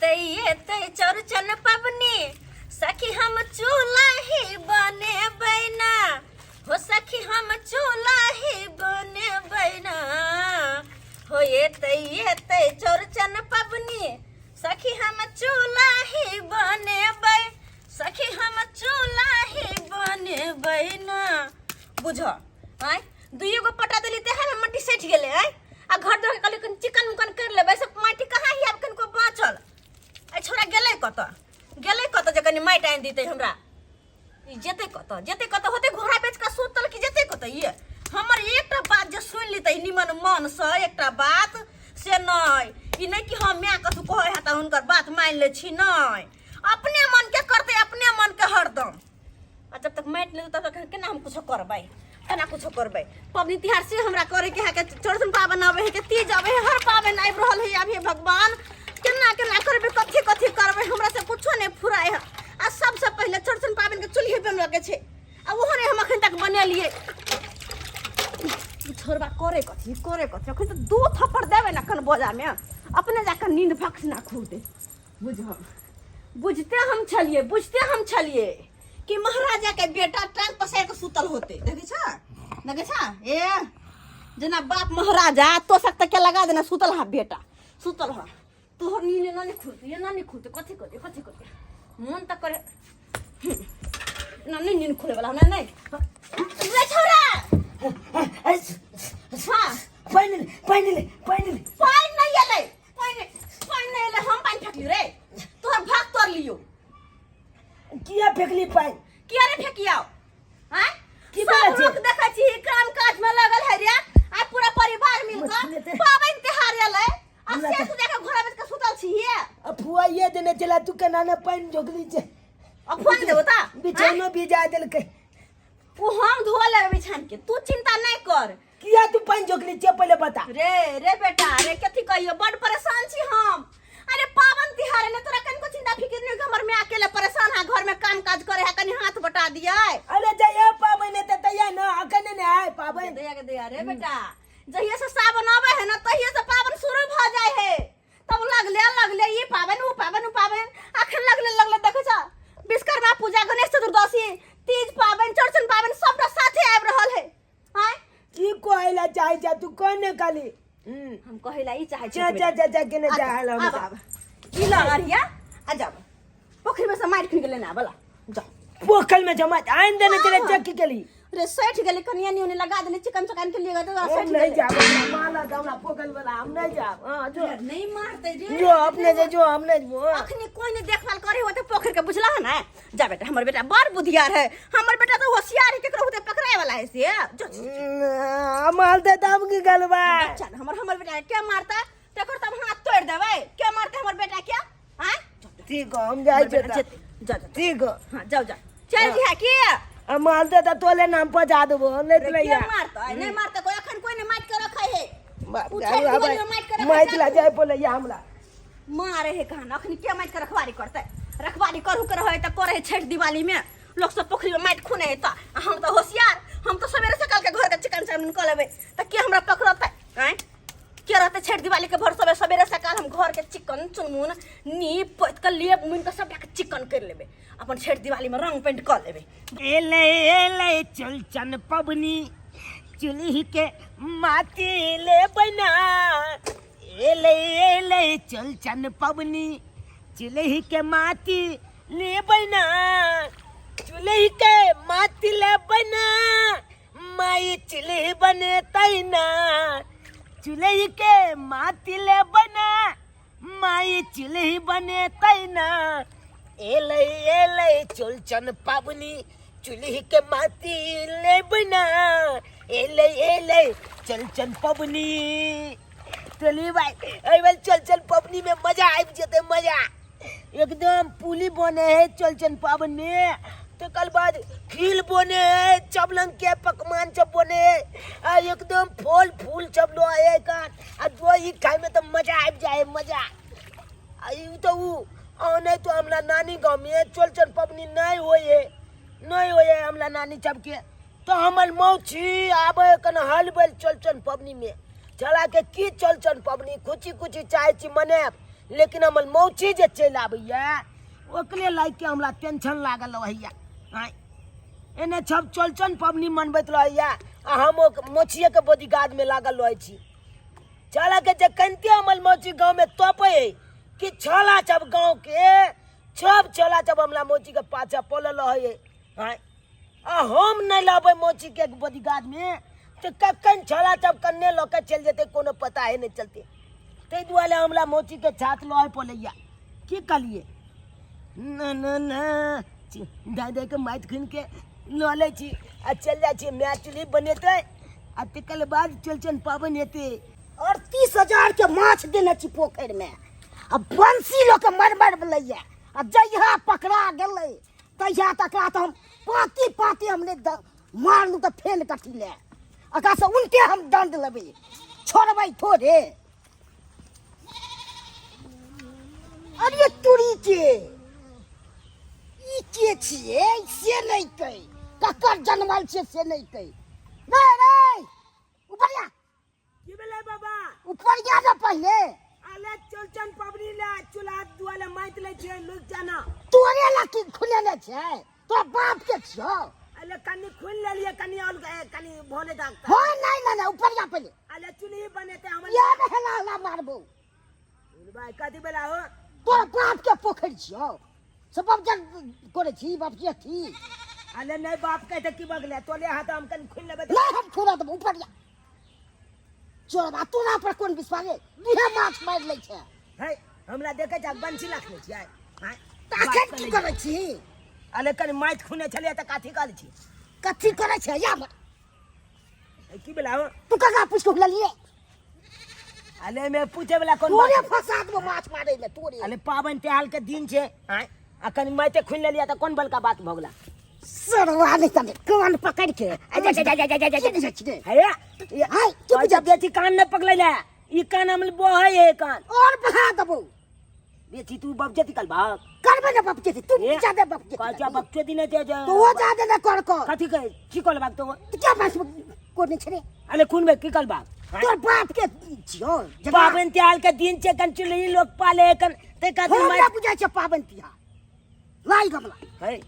एतै एतै चौरचन पबनी सखी हम चूल्हा ही बनेबै ना, हो सखी हम चूल्हा ही बनेबै ना। हो एतै एतै चौरचन पबनी सखी हम चूल्हा ही बनेबै, सखी हम चूल्हा ही बनेबै ना। बुझ आँय, दुइयो गो पटा देली ते है मट्टी सटि गेलै। आँय, आ घर दुआर कहली कनि चिकन मुकन कर लेबै, सब माटि कहाँ ही आब कनिको बाँचल। आ छोरा गेलै कतऽ, गेलै कतऽ जे कनि माटि आनि दितै हमरा। ई जेतै कतऽ, जेतै कतऽ होतै घोड़ा बेच कऽ सुतल कि जेतै कतऽ। ये हमर एकटा बात जे सुनि लेतै निमन मनसँ, एकटा बात से नहि, ई नहि कि हम माय कथू कहै है तऽ हुनकर बात मानि लै छी, नहि, अपने मनके करतै, अपने मनके हरदम। आ जब तक माटि नहि तब तक केना हम कुछो करबै, केना कुछो करबै। पबनी तिहार से हमरा करे के है के चौरचन पाबनि आबै है के तीज आबै है, हर पाबनि आबि रहल है अभी। भगवान केना केना करबै, कथी कथी करबै, हमरा से कुछो नहि फुराय है। आ सबसे पहिले चौरचन पाबनि के चूल्हे बनबऽ के छै, आ ओहो नहि हम अखन तक बनेलियै। छोड़बा करे कथी, करे कथी, अखन तऽ दू थप्पड़ देबै ने अखन बोजामे अपने जाकऽ नींद भक्सना खुलतै। बुझ बुझते हम छलिए, बुझते हम छलिए कि महाराजा के बेटा टांग पसार के सुतल होते। देखे छा, देखे छा, ए जेना बाप महाराजा तो सकता के लगा देना सुतल हा बेटा सुतल हा। तोहर नींद ना नहीं खुलते, ये ना नहीं खुलते, कथी कथी कथी कथी मन तक करे ना नहीं नींद खुले वाला ना नहीं रे छोरा। हाँ पानि पानि पानि पानि नहीं एलै, पानि पानि नहीं एलै, हम पानि फेकली रे, तोहर भाग तोड़ लियो। किया फेकली पानि? किया रे फेकियाओ? हैं की सब बोलै छी? लोग देखै छी काम काज में लगल है रे, आ पूरा परिवार मिल मछली के लेते। पाबनि तिहार एलै आ हमरा से तऽ- तू जाके घोड़ा बेच के सुतल छी हे। आ फुआ ये देने चला तू केना ने पानि झोकली छै। आ फुआ ने देबो ता? बिछौनो भिजा देलकै। ओ हम धो लेबै बिछान के, तू चिंता नहीं कर। किया तू पानि झोकली छै पहिले बता। रे रे बेटा रे कथी कहियो, बड परेशान छी हम। अरे पावन तिहार ने तोरा कनिको चिंता फिकिर नहीं, हमर में अकेले परेशान है, घर में काम काज करे है, कनी हाथ बटा दिए। अरे जइया पाबनि हेतै तहिया न, अखन ने आय पाबनि। दया के दया रे बेटा, जहिया से सावन आवे है ना तहिया से पावन शुरू भ जाए है, तब लगले लगले ई पावन ऊ पावन ऊ पावन, अखन लगले लगले देखै छ विश्वकर्मा पूजा, गणेश चतुर्दशी, तीज पावन, चौरचन पावन सबटा साथे आबि रहल है। आँय की कहै ला चाहै छ तू कोन ने खाली? हम कहै ला ई चाहै छी जा जा जा जा के ने जा हला आब आब ई ल अरिया आ जाब पोखरि में से मारि खुनि के लेने आबला जा। पोखर में जमा आइन देने चले हाँ। चक्की के लिए रे सठि गेलै, कनिया नि ओने लगा देले चिकन चकान के लिए तो हम सठि नहीं गेलै। जाब माला दामला पोखर वाला हम नहीं जाब। हां जो नहीं मारते रे जो अपने से जो हम नहीं जो। अखनी कोई नहीं देखभाल करे होते पोखर के, बुझला है ना। जा बेटा, हमर बेटा बड़ बुधियार है, हमर बेटा तो होशियार है, केकरो होते पकड़ाए वाला है से। जो, जो, जो। माल दे दाम की गलबा बच्चा न, हमर हमर बेटा के मारता तेकर तब हाथ तोड़ देबै। के मारते हमर बेटा के? आय ठीक हो, हम जाय हमर बेटा छै। जेतै। जा जा। ठीक हो। हां जाओ जाओ, चल जी है की माल दे त तोले नाम पर जा देबो नहीं तो रे, के लैया मारता? नहीं मारता कोई, अखन कोई नहीं मार के रखे है। बाप उ रे, छठि आब दिवाली में मारि के रखै माइक छै। ला जाय बोले या हमरा मारे है कहाँ अखन के मारि के रखवारी करते? रखवारी करू के रहे त करे छठ दिवाली में लोग सब पोखरी में माटि खुने है त, आ हम त होशियार, हम त सवेरे सकाल के घर के चिकन चाउमिन क लेबै त के हमरा पकड़तै? आँय के रहते छठ दिवाली के भर सवेरे सवेरे सकाल हम घर के चिकन चुनमुन नीप पोति के लेप मुनि के सबटा के चिकन कर लेबै, अपन छठ दिवाली में रंग पेंट क लेबै। एले एले चल चन पबनी चुल्ही के माटी ले बना, एले एले चल चन पबनी चुल्ही के माटी ले बना, चुल्ही के माटी ले बना, माई चुल्ही बने तैना, चुल्ही के माटी ले बना, माई चुल्ही बने तैना, एले एले चल चन पाबनी चुल्ही के माटी ले बना, एले एले चल चन पबनी। चली भाई एहि बेर चल चल पबनी में मजा आबि जेतै, मजा एकदम। पुली बने है चल चल पाबनि में, तकर बाद खीर बने है, चबलंग के पकवान सब बने है, आ एकदम फल फूल सब लो है का, आ दही खाय में तो मजा आबि जाए मजा। आ ई तो उ आ नहीं तो हमरा नानी गाँव में चल चल पबनी नहीं होय है, नहीं होय है हमरा नानी सबके, तो हमर मौसी आबे कन हल बैल चल चल पबनी में चला के की चल चल पबनी खुची खुची चाहे छी मनायब। लेकिन हमर मौची जे चलि आबैया ओकरे लागि के हमरा टेंशन लागल रहैया। आँय, एने सब चौरचन पबनी मनबैत रहैया आ हम ओ मोचिएके बॉडीगार्डमे लागल रहै छी। चला के जे कनिते हमर मौची गाँवमे तपै है कि छला सब गाँवके सब छला सब हमरा मौचीके पाछा पड़ल रहै है। आँय, आ हम नहि लेबै मौचीके बॉडीगार्डमे तऽ कखन छला सब कन्ने लऽ के चलि जेतै कोनो पता ही नहि चलतै। ताहि दुआरे हमरा मौचीके साथ लऽ पड़ैया। की कहलियै न न न दाइ दाइ के माटि खुनि के लऽ लै छी आ चलि जाइ छी। माय चूल्ही बनेतै आ तकर बाद चौरचन पाबनि हेतै। 38,000 के माछ देने छी पोखरिमे आ बंसी लऽ के मरि मरि लैया आ जहिया पकड़ा गेलै तहिया तकरा तऽ हम पाँति पाँति हम नहि मारलहुँ तऽ फेन कथी लए एकरासँ उल्टे हम दण्ड लेबै, छोड़बै थोड़े। अरे तुरी के ई के छियै से नहि कहि, ककर जनमल छियै से नहि कहि। रे रे ऊपर जा। की भेलै बाबा? ऊपर जा ने पहिले। अले चौरचन पबनी ले चूल्हा दुआले माटि लै छियै लुक जाना। तोरे ला की खुलेने छै? तोरा बाप के छियौ। अले कनी खुल लेलियै कनी और कनी भोले दाग। हो नहीं नहीं नहीं ऊपर जा पहिले। अले चूल्ही बनेते हमर। या ने हेला हेला मारबो। भाई कथी बेला हो? तोरा बाप के पोखरि छियौ से बाप जन करे छी बाप के अथी। अले नहीं बाप कहते की बगले तोले हाथ हम कनी खुल लेबै। नहीं हम खुला देबो ऊपर जा। चोरबा तोरा पर कोन विश्वास है? दुहे माछ मारि लै छै। है हमरा देखै छै बंसी रखने छियै। हैं तखन की करै छी? अले कनी माटि खुने छलियै तऽ कथी करै छी? कथी करै छै या मर। की भेला हो? तू ककरा पूछ के लेलियै? अले में पूछे वाला कोन तोरे फंसा देबो माछ मारै ले तोरे। अले पाबनि तिहार के दिन छै। हैं आ कनी माटि खुनि लेलियै तऽ कोन बड़का बात भऽ गेला? सरवा नहीं तने कान पकड़ के। जा जा जा जा जा जा जा जा। हे हाय चुप जा बेटी कान न पकड़ै ले ई कान हम बहै है कान और बहा देबो। बेटी तू बपचती कल भाग करबे ना बपचती तू ज्यादा बपचती कल बपचती ने दे तो वो ज्यादा ना कर कर कथी कहे की कल भाग तो तू क्या बात कोने छरे अरे खून में की कल भाग तोर बाप के छियो पाबनि तिहार के दिन छै कन चुल्ही लोग पाले कन ते कथी हमरा बुझाइ छै पाबनि तिहार लाई गमला है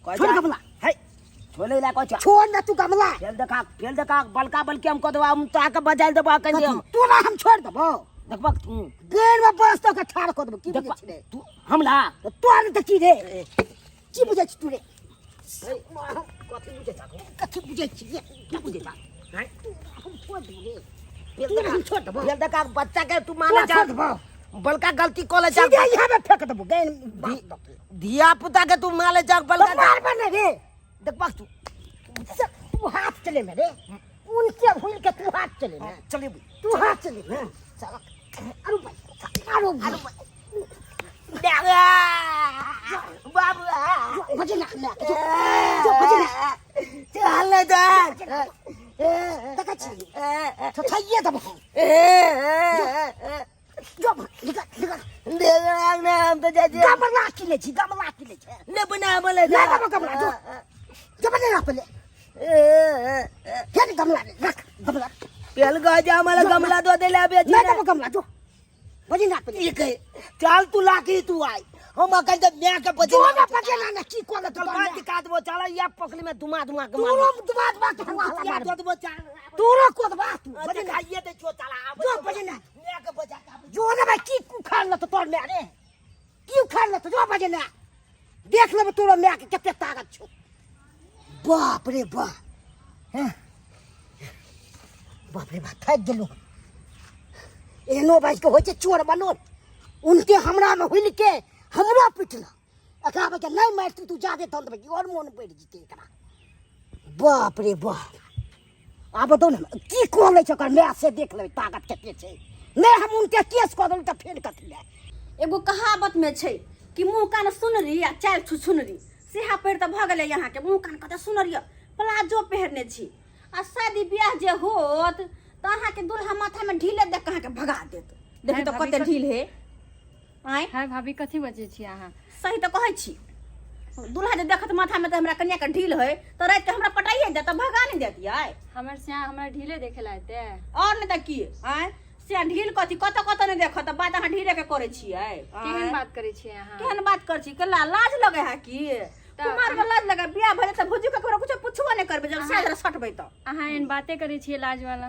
छोड़ गमला है छोड़े ला को छोड़ ना तू गमला फेल देखा फेल देखा बलका बलके हम कह देबा हम तो आके बजाय देबा कह हम तोरा हम छोड़ देबो देखबक तू गेर में बरस तो के ठाड़ कर देबो की बुझै छी रे तू हमला तोरा ने की रे की बुझै छी तू रे कथी बुझै छ कथी बुझै छी रे की बुझै छ हैं हम छोड़ देबो रे तू हम छोड़ देबो फेल देखा बच्चा के तू माने जा बलका गलती कऽ ले जा सीधे यहाँ में फेंक देबो गेन धिया पुता के तू मारे जा बलका मारबे ने रे देखबक तू तू हाथ चले में रे उनके भूल के तू हाथ चले में चले तू हाथ चले में साला अरे भाई अरे भाई बाबू बजे ना ना जो बजे ना चल जा तका छी तो थाइए दबो जो निकल निकल ने हम तो जा गमला की ले छी गमला की ले छी ने बना बोले ना दबो गमला जो जो बजे ना पहले फेर गमला रख गमला पेल गजा मला गमला दो देले बे ना दबो गमला जो बजे ना पहले ठीक है चल तू लाठी तू आई हम अखन जब म्या के बजे जो ना बजे ना ना की कोला चल बात दिखा देबो चल या पकली में दुमा दुमा के तोरो दुमा दुमा के हवा हवा मार दो चल तोरो कोदबा तू बजे खाइए दे छो चल आ जो बजे ना म्या के बजा के जो ना भाई की उखाड़ ल तो तोर म्या रे की उखाड़ ल तो जो बजे ना देख लेब तोरो म्या के कते ताकत छौ। बाप रे बाप हैं बाप रे बाप थाकि गेलहुँ। एहनो बाजि के होइ छै चोर बनोर उनके हमरा में हुलि के हमरो पिटल एकरा बच्चा नहीं मारतू तू जादे दंड बजी और मोन बढ़ि जेतै एकरा। बाप रे बाप आब दो ने की कह लै छै ओकर माय से देख लेबै ताकत कते छै। नहि हम उनके केस कऽ देलहुँ तऽ फेर कथी लए। एगो कहावत में छै कि मुँह कान सुनरी आ चालि छुछुनरी सेहा पहिर तऽ भऽ गेलै अहाँके मुँह कान कते सुनर यऽ प्लाजो पहिरने छी आ शादी बियाह जे होत तऽ अहाँके दुल्हा माथामे ढीले देख कऽ अहाँके भगा देत। देखू तऽ कते ढील हे। आँय हाय भाभी कथी बजै छी अहाँ? सही तऽ कहै छी दुल्हा जे देखत माथामे तऽ हमरा कनियाके ढील है तऽ रातिके हमरा पटाइए देत तऽ भगा नहि देत यै। हमर स्याह हमरा ढीले देखे ला एतै और नहि तऽ की। आँय से ढील कथी कत कत नहि देखत बात अहाँ ढीले के करै छियै केहन बात करै छियै अहाँ? केहन बात करै छी? केला लाज लगे है की? कुमार के लाज लगे? बियाह भऽ जेतै भुजी ककरो कुछो पुछबो नहि करबै जब साझ सटबै तऽ। अहाँ एहन बाते करै छियै लाज वाला।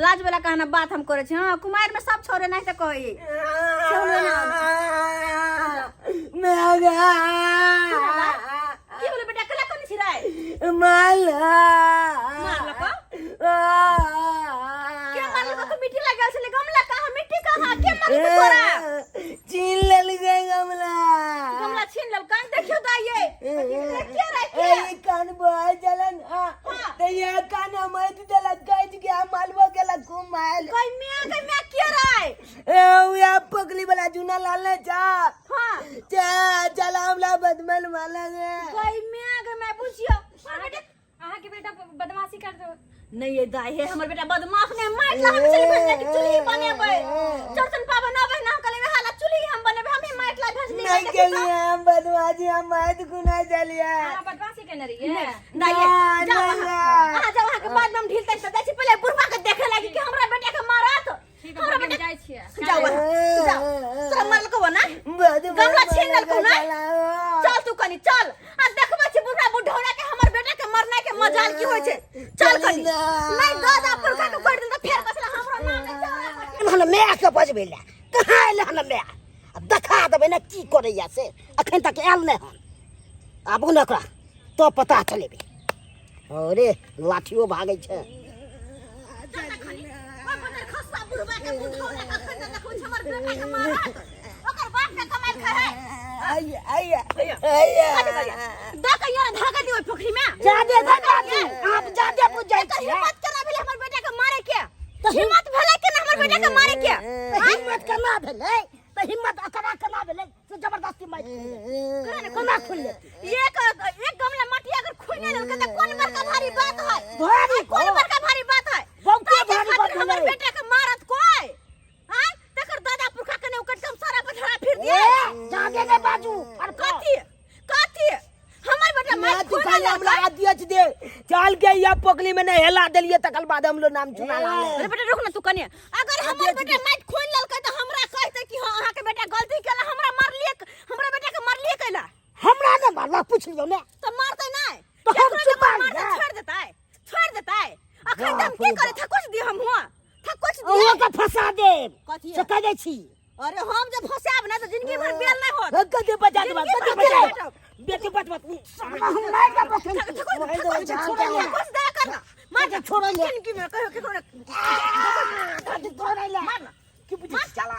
लाज वाला कहना बात हम करै छी। हाँ, कुमार में सब छोड़े नहीं तऽ कहै। की भेलै बेटा, केला कोन छी रे? माला मारलको? के मारलको? तो मिट्टी लागल छलै गमला कहाँ, मिट्टी कहाँ, के मारलको तोरा? छीन लेलकै गमला। गमला छीन लेलकै? देखियो दाइये, के रे के? ए कान बह जलन। हाँ ते ये कान मत देलक गज गया मालवा गेला खूब माल। कई मियां के मियां के रे? ए उया पगली वाला जूना लाल ने जा। हाँ जा चला हमला बदमल माला गे। कई मियां के मैं बुझियो हमर बेटा। अहाँ के बेटा बदमाशी कर दो। नहीं ये दाई है, हमर बेटा बदमाश नहीं। माइट ला हम चली भेजले कि चूल्ही बनेबै, चौरचन पाबन अबै ना, कहले हाला चूल्ही हम बनेबै, हम ही माइट ला भेजली। नहीं के लिए हम बदमाशी, हम माइट गुना चलिए। अहाँ बदमाशी केने रहियै? दाई ना, जाओ ना, अहाँ। ना। अहाँ जाओ, अहाँ के बाद में हम ढील तक जाइ छी, पहिले बुढ़वा के देखे लागी कि हमरा बेटा के मारत। ठीक है हमरा भाभी, हम बेटा जाइ छियै। जाओ अहाँ, जाओ। तोरा मारलको ना? गमला छीन लेलकौ ना? चल तू कनी चल, आ देखबै छी बुढ़ा बुढ़ौरा के हमर बेटा के मरनाइ के मजाल की होइ छै। चल कनी। नहीं दादा पुरखा के कर देल त फेर कसला हमरो नाम नहि चौरा। हन माय के बजबै लए कहाँ एलै हन माय? आ देखा देबै ने की करैया से। अखन तक आयल नहि हन, आबू ने ओकरा तो पता चलेबै। अरे लाठियो भागै छै। ओइ बदर खसुआ बुढ़बा के बुढ़ौरा के अखन तक देखबै छी हमर बेटा के मारत। ओकर बाप के कमाइ खाइ है। आइया आइया आइया। दऽ के यार धागा दियो ओइ पोखरी में। जादे जादे आप जादे बुझ जाइ एकर छियै। हिम्मत केना भेलै हमर बेटा के मारे के? हिम्मत भेलै केना हमर बेटा के मारे के? तऽ हिम्मत केना भेलै? तऽ हिम्मत एकरा केना भेलै से जबरदस्ती मारि खुलि केना खुलि लेतै? एक एक गमला माटी अगर खुलने लेलकै तऽ कोन बड़का भारी बात है? भारी कोन बड़का भारी बात है? बहुते ताहि के भारी बात खातिर हमर भेलै। बेटा के मारत कोई? आँय, तकर दादा पुरखा के ने उकट के हम सारा पथरा फिर दिए। ए, जादे नहि बाजू। कथी कथी हमर बेटा ना मार तू खुलने खाली हमरा लेलकै? आदियच दे चल के या पोखली में नहीं हेला देलिए तकल बाद हम लोग नाम चुना ला। अरे बेटा रुक ना तू कने, अगर हमर बेटा माइट खोल लेलकै तऽ हमरा कहतै कि हां अहाँ के बेटा गलती केला, हमरा मारलिए, हमरा बेटा के मारलिए कैला? हमरा नहि मारलक, पूछि लियौ ने। तऽ मारतै नहि तऽ हम केकरो जे चुप मारतै छोड़ि देतै, छोड़ि देतै? अखन तऽ हम की करे थकुच दिय, हम हुआ थकुच दिय। अहुँ के फंसा देब कथी? से कह दै छी। अरे हम जे फंसायब ना तऽ जिंदगी भर बेल नहि होत। कते बचा देबा, जिंदगी कते भर बेल बचा भेटब। बेटी बच बच। हम नहि देबो। थकुच थकुच दे कर ना मार छोड़ै ले। जिंदगी में कहियो केकरो ने छोड़ै ले। मार ना। की बुझै छी चला?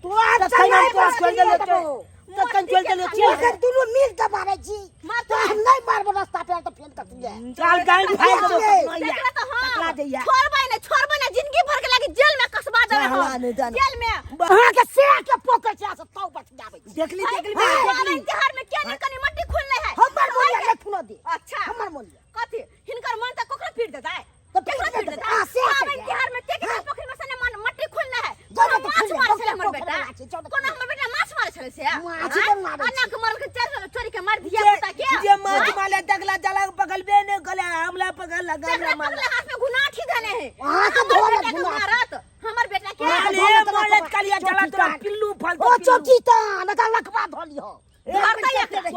तोरा तखन हम तोरा चल छोड़ि देलियौ तखन छोड़ि देलियौ। तखन दुनू मिल के मारै छी। मार। तो हम नहि मारबो रास्ता पे तऽ फेर कथी ले। चल गाय फाड़ देबो। देखला तऽ हम पकड़ा जइया। छोड़बै नहि, छोड़बै नहि, जिंदगी भर के लागी जेल में कसबा देबै चल, हम। नहि जान। जेल में। अहाँके से के पोखरि छै से तौ बच जाबै छी। देखली देखली भाई, देखली। पाबनि तिहार में के नहि कनि मट्टी खुनले है? हमर मोलिया नहि खुनऽ दे। अच्छा। हमर मोलिया कथी हिनकर मन तऽ ककरो पीट देतै? तऽ पीट केकरो पीट देतै। देतै? आ, से पाबनि कहिया। तिहार में के के पोखरि में से ने मन मट्टी खुनले है? जाउ ने कोनो तऽ माछ खुनले, मारै छलै बहुते हमर पोखरि बेटा? वाला छै, जाउ ने। कोनो हमर बेटा माछ मारै छलै से? माछ तऽ मारै अन्ना के मरल के चोरी चोरी के मार धिया पुता के जे माछ माले तकला चला पकड़बे नहीं कले, हमला पकड़ लगा जेकरा हमला मारला। पकड़ले हाथ में गुनाठी धने है। अहाँके हमर धोलक बेटा के गुनाठी। मारत हमर बेटा के? अहाँके अरे धोलक मोले तोरा कलिया चला चौकी तोरा तान। पिल्लू फल। ओ चौकी तान एकर लखबा धऽ लिहऽ। धरतै एक धरतै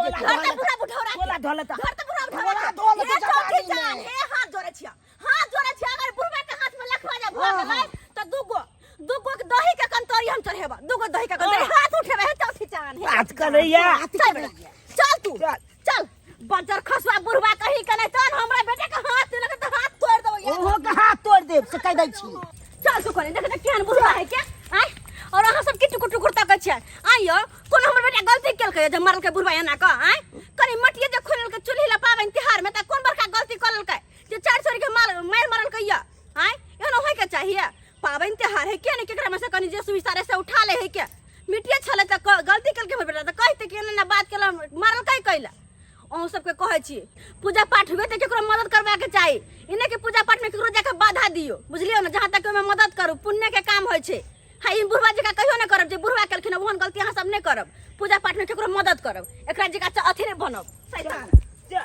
बुढ़ा बुढ़ौरा के। तोला धोलता। धरतै बुढ़ा बुढ़ौरा के। धोलत हे चौकी जवानी में। चान, हे हाथ जोड़ै छियै, हाथ जोड़ै छियै, अगर बुढ़बा के हाथ में लखबा जे भऽ गेलै तऽ दूगो दूगो के दही के कंतोरी हम चढ़ेबा, दूगो दही के कंतोरी हाथ उठेबै। हे चौकी चान, हे बात करैया। चल बेटा, चल तू। चल। चल बजर खसुआ बुढ़बा कहीं के नहीं, तहन हमरा बेटा के हाथ लगे तऽ हाथ तोड़ देबो यार। ओहो के हाथ तोड़ देब से कहि दै छी। चल तू कने देख देख केहन बुढ़बा है के। आय और अहाँ सब की टुकुर टुकुर तकै छियै? आय यौ, कोनो हमर बेटा गलती केलकै जे मरलकै बुढ़बा एना कऽ? आय कनि मटिये जे खुनलकै चूल्ही लए पाबनि तिहार में तऽ कोन बड़का गलती कऽ लेलकै जे चारि चोरी के मार मारि मरलकै यऽ? आय एहन होय के चाहिए? पाबनि तिहार है के ने केकरा में से कनि जे सुविधा रहे से उठा ले है के। मिटिये छलै तऽ गलती केलकै हमर बेटा तऽ कहतै कि एना एना बात केला मारलकै कैला। अहूँ सबके कहै छी, पूजा पाठ हुए तऽ केकरो मदद करबाके चाही, ई नहि कि पूजा पाठमे केकरो जाके बाधा दियौ, बुझलियौ ने? जहाँ तक ओहिमे मदद करू, पुण्यके काम होइ छै। हाँ, ई बुढ़वा जकाँ कहियो नहि करब जे बुढ़वा केलखिन ओहन गलती अहाँ सब नहि करब। पूजा पाठमे केकरो मदद करब, एकरा जकाँ अथी नहि बनब। शैतान। चल।